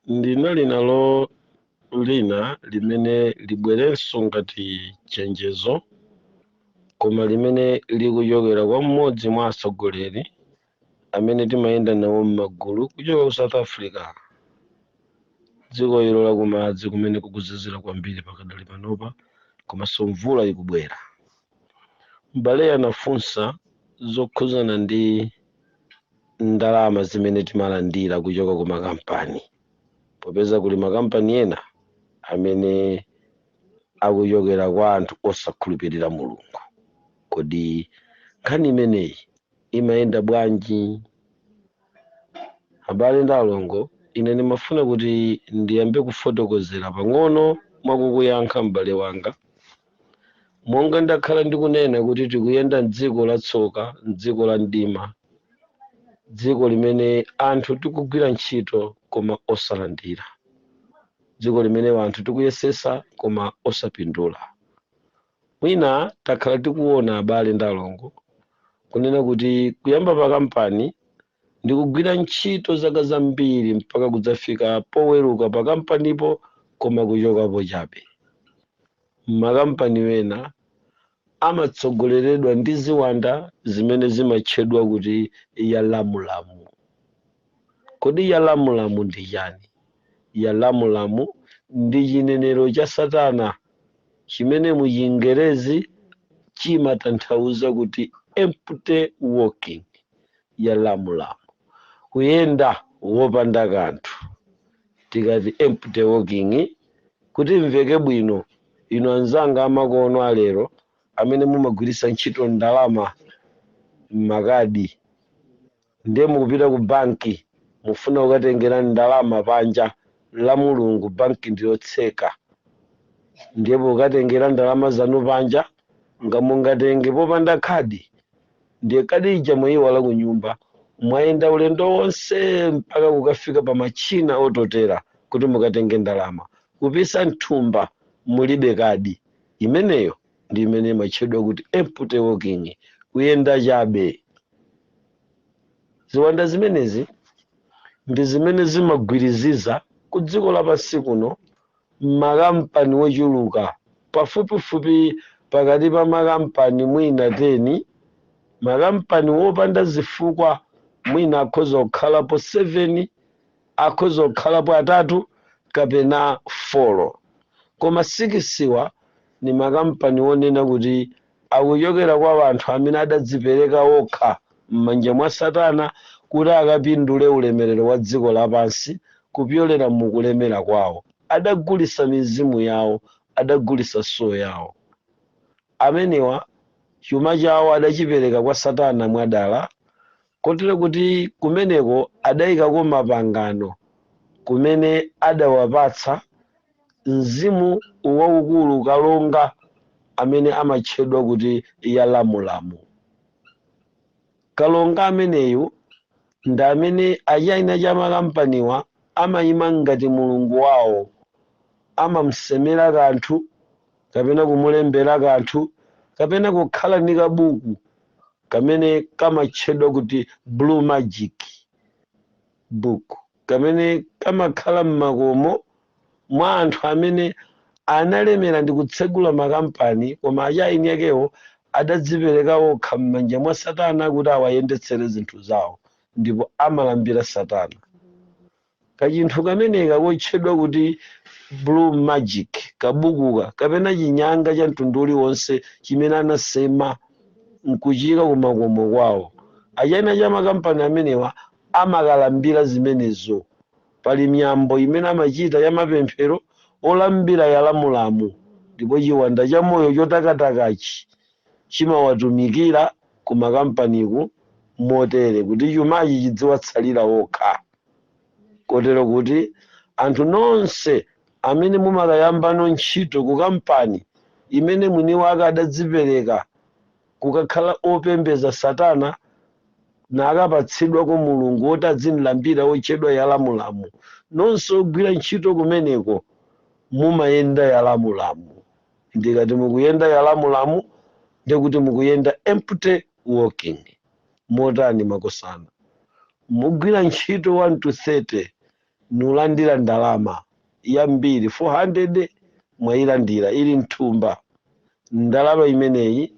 Ndinali nalo lina limene libwerenso ngati chenjezo, koma limene likuchokera kwa mmodzi mwa atsogoleri amene timayenda nawo m'magulu kuchoka ku South Africa, dziko ilo lakumadzi kumene kukuzizira kwambiri pakadali panopa, komanso mvula ikubwera. M'bale anafunsa zokhuzana ndi ndalama zimene timalandira kuchoka ku makampani, popeza kuli makampani ena amene akuchokera kwa anthu osakhulupirira Mulungu. Kodi nkhani imeneyi imayenda bwanji? Abale ndi alongo, ine ndimafuna kuti ndiyambe kufotokozera pang'ono mwakukuyankha, m'bale wanga. Monga ndakhala ndikunena kuti tikuyenda mdziko la tsoka, mdziko la mdima, dziko limene anthu tikugwira ntchito koma osalandira, dziko limene anthu tikuyesesa koma osapindula. Mwina takhala tikuona, abale ndi alongo, kunena kuti kuyamba pa kampani ndi kugwira ntchito zaka zambiri mpaka kudzafika poweruka pa kampanipo, koma kuchokapo chabe. Makampani wena amatsogoleredwa ndi ziwanda zimene zimatchedwa kuti yalamulamu. Kodi yalamulamu ndi chani? Yalamulamu ndi chinenero cha satana chimene mu Chingerezi chimatanthauza kuti empty walking. Yalamulamu, kuyenda wopanda kanthu. Tikati empty walking, kuti mveke bwino, inu anzanga amakono alero amene mumagwiritsa ntchito ndalama m'makadi, ndiye mukupita ku banki, mufuna kukatengera ndalama panja la Mulungu, banki ndiyotseka, ndiye mukatengera ndalama zanu panja, nga mungatenge popanda khadi? Ndiye kadi ija mwayiwala ku nyumba, mwayenda ulendo wonse mpaka kukafika pa machina ototera kuti mukatenge ndalama, kupisa mthumba mulibe kadi. Imeneyo ndi imene imatchedwa kuti empty walking, kuyenda chabe. Ziwanda zimenezi ndi zimene zimagwiriziza ku dziko lapansi kuno makampani wochuluka. Pafupifupi pakati pa makampani mwina 10, makampani wopanda zifukwa mwina akhoza kukhalapo 7, akhoza kukhalapo atatu kapena 4, koma 6 wa ni makampani wonena kuti akuchokera kwa anthu amene adadzipereka okha m'manja mwa satana kuti akapindule ulemerero wa dziko lapansi kupyolera mukulemera kwawo. Adagulisa mizimu yawo, adagulisa soul yawo. Amenewa chuma chawo adachipereka kwa satana mwadala, kotero kuti kumeneko adayikako mapangano kumene adawapatsa mzimu waukulu, kalonga amene amatchedwa kuti Yalamulamu. Kalonga ameneyu ndi amene achina cha makampaniwa amayima ngati mulungu wawo, amamsemera kanthu kapena kumulembera kanthu kapena kukhala ndi kabuku kamene kamatchedwa kuti Blue Magic Book, kamene kamakhala m'makomo mwa anthu amene analemera ndi kutsegula makampani, koma achaini akewo adadzipereka okha m'manja mwa satana kuti awayendetsere zinthu zawo, ndipo amalambira satana. Kachinthu kameneka kotchedwa kuti Blue Magic kabukuka kapena chinyanga cha mtundu uliwonse chimene anasema nkuchika kumakomo kwawo, achina cha makampani amenewa amakalambira zimenezo. Pali miyambo imene amachita ya mapemphero olambira yalamulamu, ndipo chiwanda cha moyo chotakatakachi chimawatumikira ku makampaniku motere kuti chumachi chidziwatsalira okha, kotero kuti anthu nonse amene mumakayambano ntchito ku kampani imene mwini wake adadzipereka kukakhala opembeza satana nakapatsidwako mulungu woti adzimlambira wotchedwa Yalamulamu, nonse ogwira ntchito kumeneko mumayenda yalamulamu. Ndikati mukuyenda yalamulamu, ndikuti mukuyenda empty walking. Motani, makosana? Mugwira ntchito 1 to 30, nulandira ndalama yambiri, 400 mwayilandira ili mthumba. Ndalama imeneyi,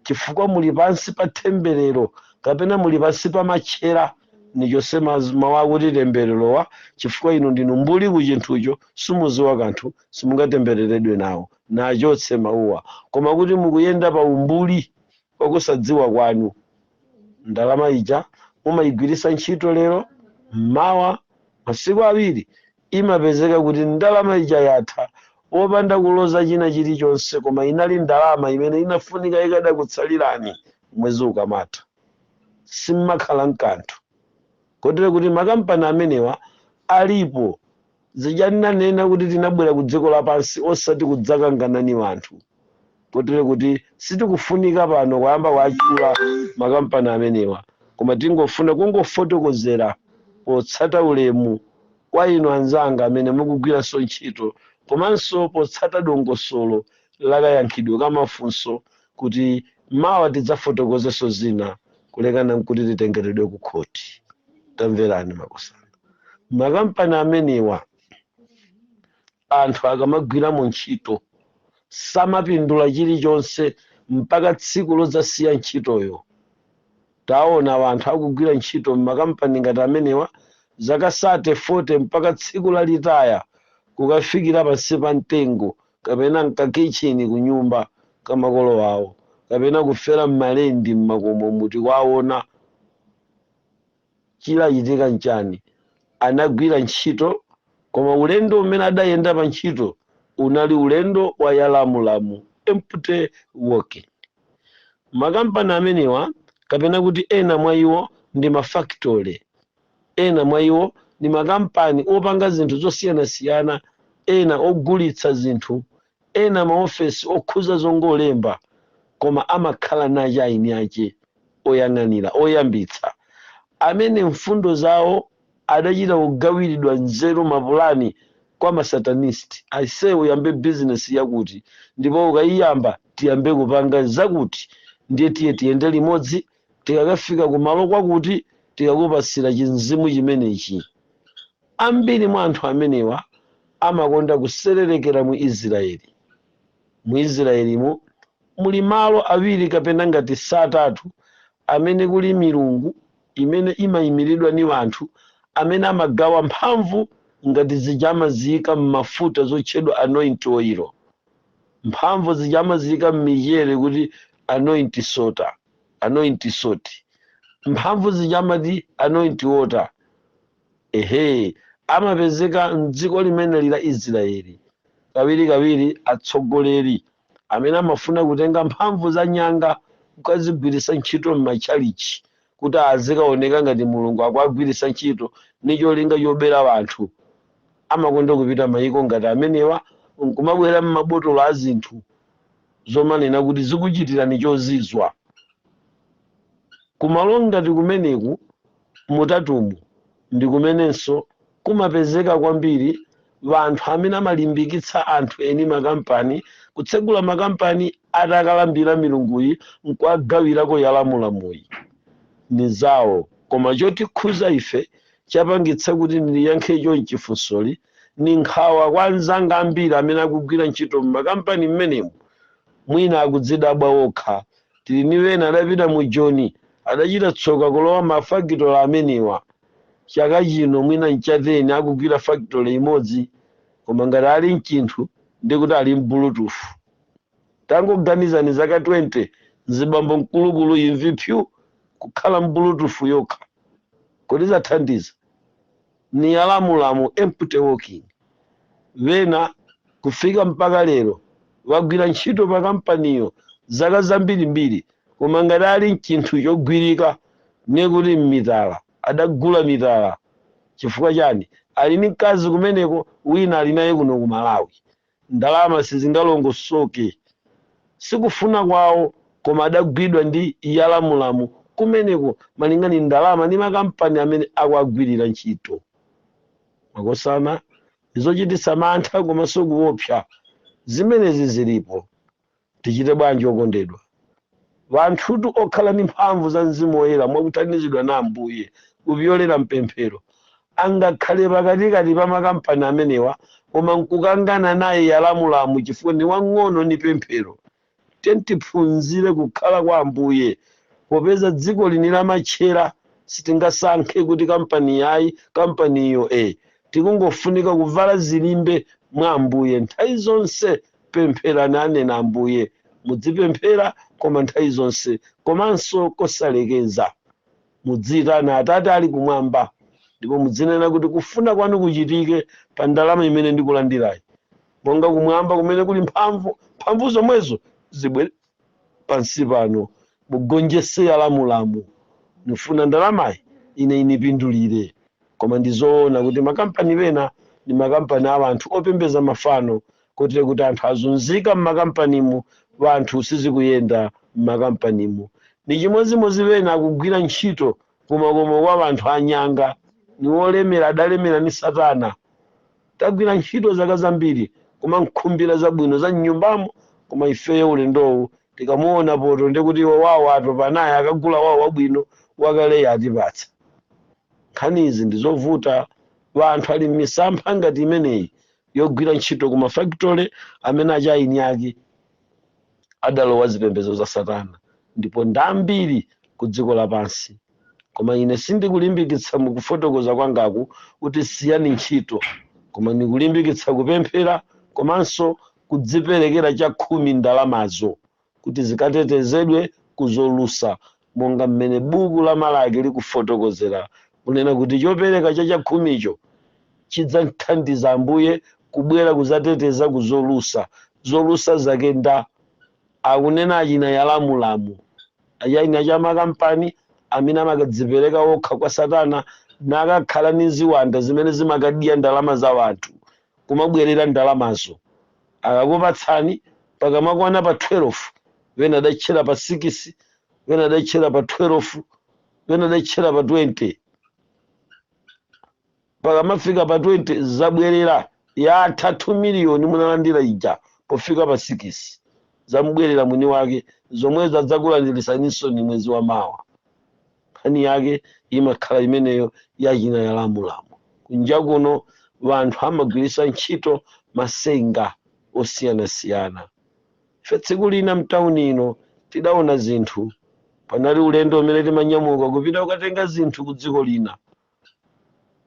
chifukwa muli pansi pa temberero kapena muli pansi pa matchera, nichonse mawu akuti tembererowa, chifukwa inu ndinu mbuli ku chinthucho, simuziwa kanthu, simungatembereredwe nawo, nachotse mawuwa, koma kuti mukuyenda pa umbuli wakusadziwa kwanu, ndalama ija mumayigwiritsa ntchito lero, mawa, masiku 2, imapezeka kuti ndalama ija yatha wopanda kuloza china chilichonse, koma inali ndalama imene inafunika ikadakutsalirani mwezi ukamatha, simmakhala mkanthu. Kotero kuti makampani amenewa alipo. Zija ndinanena kuti tinabwera ku dziko lapansi osati kudzakangana anthu, kotero kuti sitikufunika pano kuyamba kuatchula makampani amenewa, koma tingofuna kungofotokozera potsata ulemu kwa inu anzanga amene mukugwiranso ntchito, komanso potsata dongosolo lakayankhidwe ka mafunso, kuti mawa tidzafotokozenso zina kulekana nkuti titengeredwe ku khoti. Tamverani makosana, makampani amenewa anthu akamagwiramo ntchito samapindula chilichonse mpaka tsiku lodzasiya ntchitoyo. Taona anthu akugwira ntchito m'makampani ngati amenewa zaka 30, 40, mpaka tsiku la retire, kukafikira pansi pa mtengo kapena mkakichini kunyumba kamakolo awo, kapena kufera m'malendi m'makomo. Muti kwaona chilachitika nchani? Anagwira ntchito, koma ulendo umene adayenda pa ntchito unali ulendo wa yalamulamu, empty working. Makampani amenewa, kapena kuti ena mwa iwo ndi mafactory, ena mwa iwo ndi makampani opanga zinthu zosiyanasiyana, ena ogulitsa zinthu, ena maofesi okhuza zongolemba, koma amakhala nacho aini ache oyang'anira, oyambitsa, amene mfundo zawo adachita kugawiridwa nzeru, mapulani kwa masatanist: "Aise, uyambe bizinesi yakuti, ndipo ukayiyamba tiyambe kupanga zakuti, ndiye tiye tiyende limodzi, tikakafika kumalo kwakuti tikakupasira chinzimu chimenechi." Ambiri mwa anthu amenewa amakonda kusererekera mu Israeli. Mu Israelimu muli malo awiri kapena ngati satatu amene kuli milungu imene imayimiridwa ni anthu amene amagawa mphamvu ngati zija amaziyika m'mafuta zotchedwa anoint oil, mphamvu zija amaziyika m'michere kuti anoint sota, anoint salt, mphamvu zija amati anoint water. Ehe, amapezeka mdziko limene la Israeli. Kawirikawiri atsogoleri amene amafuna kutenga mphamvu za nyanga kukazigwiritsa ntchito m'matchalichi kuti azikaoneka ngati Mulungu akuagwiritsa ntchito ndi cholinga chobera anthu, amakonda kupita mayiko ngati amenewa nkumabwera m'mabotolo a zinthu zomanena kuti zikuchitirani chozizwa. Kumalo ngati kumeneku mutatumu ndi kumenenso kumapezeka kwambiri vanthu amene amalimbikitsa anthu eni makampani kutsegula makampani atakalambira milunguyi nkuagawirako yalamulamuyi ni zawo. Koma chotikhuza ife, chapangitsa kuti ndiyankhe chonchi funsoli, ni nkhawa kwa anzanga ambiri amene akugwira ntchito m'makampani mmenemu. Mwina akudzidabwa okha. Tili ni wena adapita mu Joni, adachita tsoka kulowa mafakitoli amenewa. Chaka chino mwina ncha 10 akugwira factory imodzi, koma ngati ali mchinthu ndikuti ali mbulutufu. Tangoganizani, zaka 20, mzibambo mkulukulu, imvi pyu, kukhala mbulutufu yokha, kodi zathandiza? Ni yalamulamu, empty working. Wena kufika mpaka lero wagwira ntchito pa kampaniyo zaka zambirimbiri, koma ngati ali mchinthu chogwirika nekuti mmitala, adagula mitala. Chifukwa chani? Ali ndi mkazi kumeneko, wina ali naye kuno ku Malawi. Ndalama sizingalongosoke, sikufuna kwawo, koma adagwidwa ndi yalamulamu kumeneko malinga ni ndalama ndi makampani amene akuagwirira ntchito. Makosana, ndizochititsa mantha komanso kuopsa. Zimenezi zilipo. Tichite bwanji, okondedwa? Wanthutu okhala ndi mphamvu za Mzimu Woyera mwakuthandizidwa na Ambuye kupyolera mpemphero angakhale pakatikati pa makampani amenewa, koma nkukangana naye Yalamulamu chifukwa ni wang'ono ni pemphero. Tiphunzire kukhala kwa Ambuye, popeza dziko lini lamatchera. Sitingasankhe kuti kampani yayi, kampaniyo e. Tikungofunika kuvala zilimbe mwa Ambuye nthawi zonse. Pempherani, anena Ambuye, mudzipemphera koma nthawi zonse komanso kosalekeza. Mudziyitana Atate ali kumwamba, ndipo mudzinena kuti kufuna kwanu kuchitike pa ndalama imene ndikulandirayi, monga kumwamba kumene kuli mphamvu, mphamvu zomwezo zibwere pansi pano. Mugonjese Yalamulamu, nifuna ndalamayi ine inipindulire. Koma ndizoona kuti makampani pena ndi makampani a anthu opembeza mafano, kotero kuti anthu azunzika m'makampanimu, anthu sizikuyenda m'makampanimu. Ni chimodzimodzi pena akugwira ntchito kumakomo kwa anthu anyanga, ni wolemera, adalemera ni Satana. Tagwira ntchito zaka zambiri, koma nkhumbira zabwino za mnyumbamo, koma ifeyo ulendowu tikamuona poto ndikuti iwo wawo atopa naye, akagula wawo wabwino, wakaleya atipatsa. Nkhani izi ndizovuta. Anthu ali m'misampha ngati imeneyi yogwira ntchito ku mafactory amene achaini ake adalowa zipembedzo za Satana, ndipo ndambiri ku dziko lapansi. Koma ine sindikulimbikitsa mukufotokoza kwangaku kuti siyani ntchito, koma ndikulimbikitsa kupemphera komanso kudziperekera chakhumi, ndalamazo kuti zikatetezedwe kuzolusa, monga mmene buku la Malaki likufotokozera kunena kuti chopereka cha chakhumicho chidzathandiza Ambuye kubwera kuzateteza kuzolusa. Zolusa zake nda akunena achina Yalamulamu, achina cha makampani amene amakadzipereka okha kwa Satana, nakakhala ndi ziwanda zimene zimakadya ndalama za wanthu, kumabwerera ndalamazo. Akakupatsani, pakamakwana pa 12, wena adatchera pa 6, wena adatchera pa 12, wena adatchera pa 20, pakamafika pa 20 zabwerera, yatha 2 miliyoni munalandira ija. Pofika pa 6 zamubwerera mwini wake, zomwezo adzakulandirisaninso ni mwezi wa mawa. Nkhani yake imakhala imeneyo yachina Yalamulamu. Kunja kuno vanthu amagwiritsa ntchito masenga osiyanasiyana. Ife tsiku lina mtawuni ino tidaona zinthu. Panali ulendo umene timanyamuka kupita kukatenga zinthu ku dziko lina.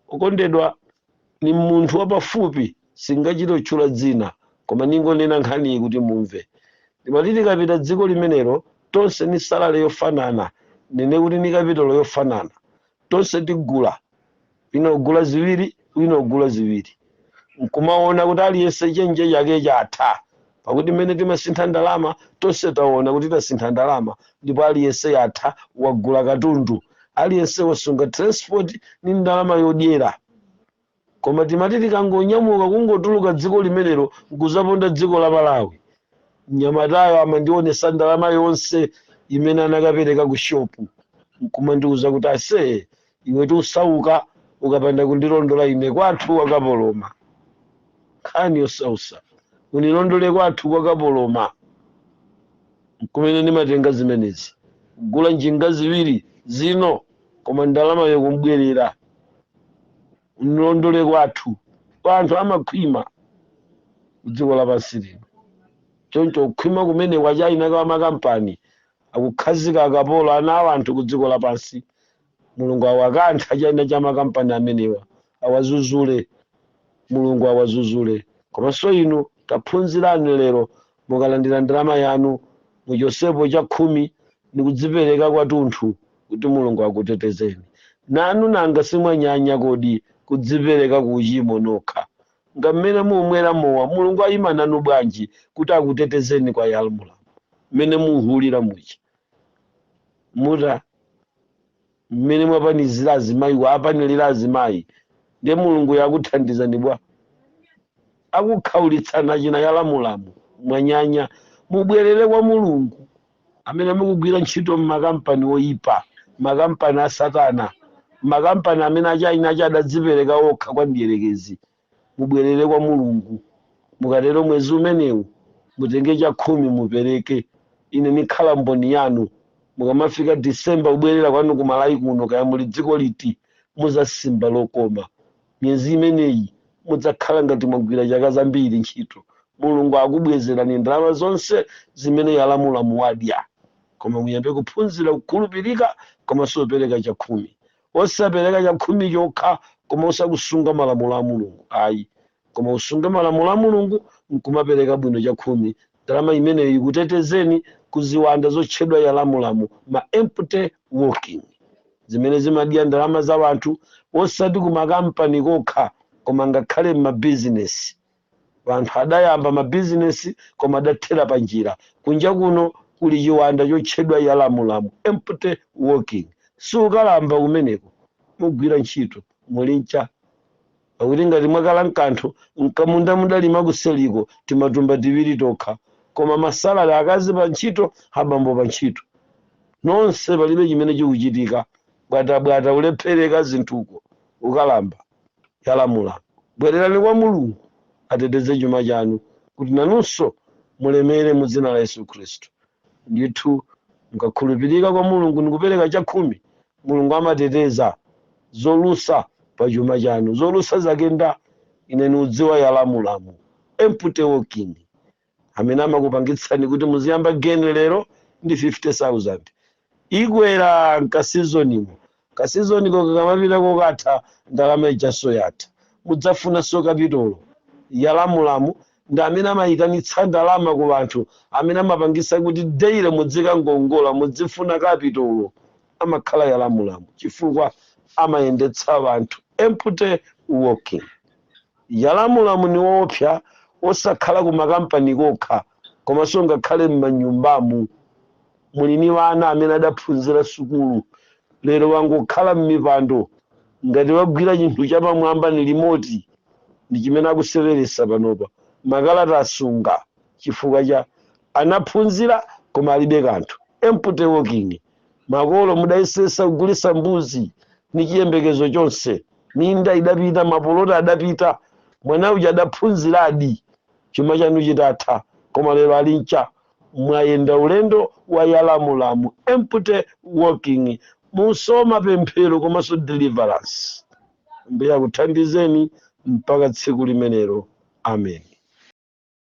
Okondedwa, ni munthu wapafupi, singachite kutchula dzina, koma ningonena nkhaniyi kuti mumve. Ndimati tikapita dziko limenelo tonse ni salary yofanana, nene kuti ni capital yofanana, tonse tigula, wina ugula ziwiri, wina ugula ziwiri, nkumaona kuti aliyense change chake chatha, pakuti mmene timasintha ndalama tonse taona kuti tasintha ndalama, ndipo aliyense yatha, wagula katundu, aliyense wasunga transport ni ndalama yodyera. Koma timati tikangonyamuka kungotuluka dziko limenelo nkuzaponda dziko la Malawi, mnyamatayo amandionesa ndalama yonse imene anakapereka ku shopu, nkumandiuza kuti, "Ase, iwe tiusauka ukapanda kundilondola ine kwathu kwakapoloma." Nkhani yosausa, unilondole kwathu kwakapoloma kumene ndimatenga zimenezi, kugula njinga ziwiri zino, koma ndalama yokumbwerera, unilondole kwathu. Anthu amakhwima kudziko lapansi lino. Choncho kukhwima kumene kwachayina kwa makampani akukhazika akapolo ana awo anthu ku dziko lapansi. Mulungu awakantha chayina cha makampani amenewa, awazuzule, Mulungu awazuzule. Komanso inu taphunzirani lero, mukalandira ndalama yanu muchosepo cha khumi nikudzipereka kwathunthu kuti Mulungu akutetezeni nanu. Nanga simwanyanya kodi kudzipereka ku uchimo nokha nga mmene mumwera mowa? Mulungu ayima nanu bwanji kuti akutetezeni kwa Yalamulamu mmene muhulira muja, muta mmene mwapanizira azimayi, apanilira azimayi? Ndiye Mulungu yakuthandizani bwa? Akukhaulitsana achina Yalamulamu. Mwanyanya, mubwerere kwa Mulungu. Amene mukugwira ntchito mmakampani oyipa, makampani a Satana, makampani amene achayina achi adadzipereka okha kwa mdierekezi, mubwerere kwa Mulungu. Mukatero, mwezi umenewu mutenge chakhumi mupereke. Ine nikhala mboni yanu. Mukamafika Disemba kubwerera kwanu ku Malawi kuno, kaya muli dziko liti, muzasimba lokoma. Miyezi imeneyi mudzakhala ngati mwagwira chaka zambiri ntchito. Mulungu akubwezerani ndalama zonse zimene yalamula muwadya. Koma muyambe kuphunzira kukhulupirika komanso kupereka chakhumi. Osapereka chakhumi chokha koma osakusunga malamulo a Mulungu ayi, koma usunge malamulo a Mulungu nkumapereka bwino chakhumi. Ndalama imeneyi ikutetezeni kuziwanda zotchedwa yalamulamu, ma empty walking, zimene zimadya ndalama za wanthu, osati kumakampani kokha koma ngakhale m'mabizinesi. Anthu adayamba mabizinesi koma adathera pa njira. Kunja kuno kuli chiwanda chotchedwa yalamulamu, empty walking. Siukalamba kumeneko, mugwira ntchito muli ncha, pakuti ngati mwakala mkanthu mkamunda mudalima kuseliko timatumba tiwiri tokha, koma ma salary, akazi pa ntchito, abambo pa ntchito, nonse palibe chimene chikuchitika, bwatabwata, ulephereka zinthuko. Ukalamba yalamula. Bwererani kwa Mulungu ateteze chuma chanu kuti nanunso mulemere mu dzina la Yesu Khristu. Ndithu, mukakhulupirika kwa Mulungu ndikupereka chakhumi, Mulungu amateteza zolusa pa chuma chanu. Zolusa zake nda ine niudziwa yalamulamu, empty walking, amene amakupangitsani kuti muziyamba geni lero ndi 50,000, ikwera nkasizonimo. Kasizoniko kakamapita kokatha, ndalama ijaso yatha, mudzafunanso capital. Yalamulamu ndi amene amayitanitsa ndalama ku anthu, amene amapangisa kuti daily mudzikangongola, mudzifuna capital. Amakhala yalamulamu chifukwa amayendetsa anthu empty walking. Yalamulamu ni woopsa, osakhala ku makampani kokha komanso ngakhale m'manyumbamu. Muli ni wana amene adaphunzira sukulu, lero wangokhala m'mipando ngati wagwira chinthu chapamwamba ni remote, ndi chimene akuseweresa panopa. Makalata asunga chifukwa cha anaphunzira koma alibe kanthu, empty walking. Makolo mudayesesa kugulisa mbuzi ni chiyembekezo chonse, minda idapita, mapolota adapita, mwana uja adaphunziradi chuma chanu chitatha, koma lero ali ncha. Mwayenda ulendo wa yalamulamu, empty walking. Musoma pemphero komanso deliverance. Mbuye akuthandizeni mpaka tsiku limenelo. Amen.